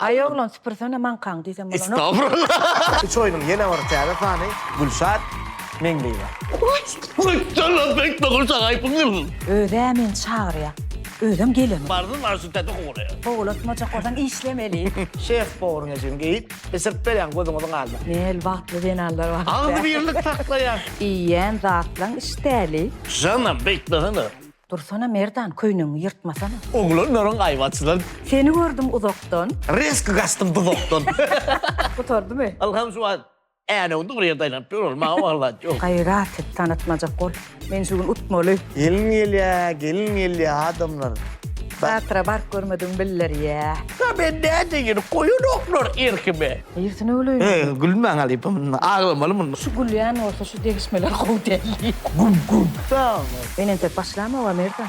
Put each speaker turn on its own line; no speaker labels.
Aý oglan süpürsene maňkaňy diýsem bolanok.
Estagfurullah.
Üç oýnuň ýene bir täze sany Gülşat Meňliýewa.
Gülşat beýtme Gülşat aýpyň gelsin.
Özä meni çagyrýa. Özem gelenok.
Barsyn bar şu täte kowalaýar.
Kowulatmajak bolsaň işlemeli.
Şef powuryň eşigini geýip, bişirip berýän gözüňiziň alnynda.
Nel bagtly zenanlar bar.
Agzybirlik saklaýar.
Iýýän zatlaň işdäli.
Janam beýtmesene.
Dursana Merdan, köýnegiňi ýyrtmasana.
Oglanlaryň aýbaçylar.
Seni gördüm uzakdan.
Rezko gaçdym duzakdan.
Gutardymy?
Ylham şu wagt Änewde bir ýerde aýlanyp ýör ol, maňa wagt zat ýok.
Gaýrat et, tanatmajak bol. Men şu gün utmaly.
Gelin gelýä, gelin gelýä adamlar.
Teatra baryp görmedigimi bildirýä.
Ga men nädeýin, goýanoklar erkime.
Niresine güleýin?
He, gülmäň halypa munda, aglamaly munda.
Şu gülýän bolsa şu degişmeler gowy däl diýýä.
Güm güm.
Sag bol.
Men entek başlamogam Merdan.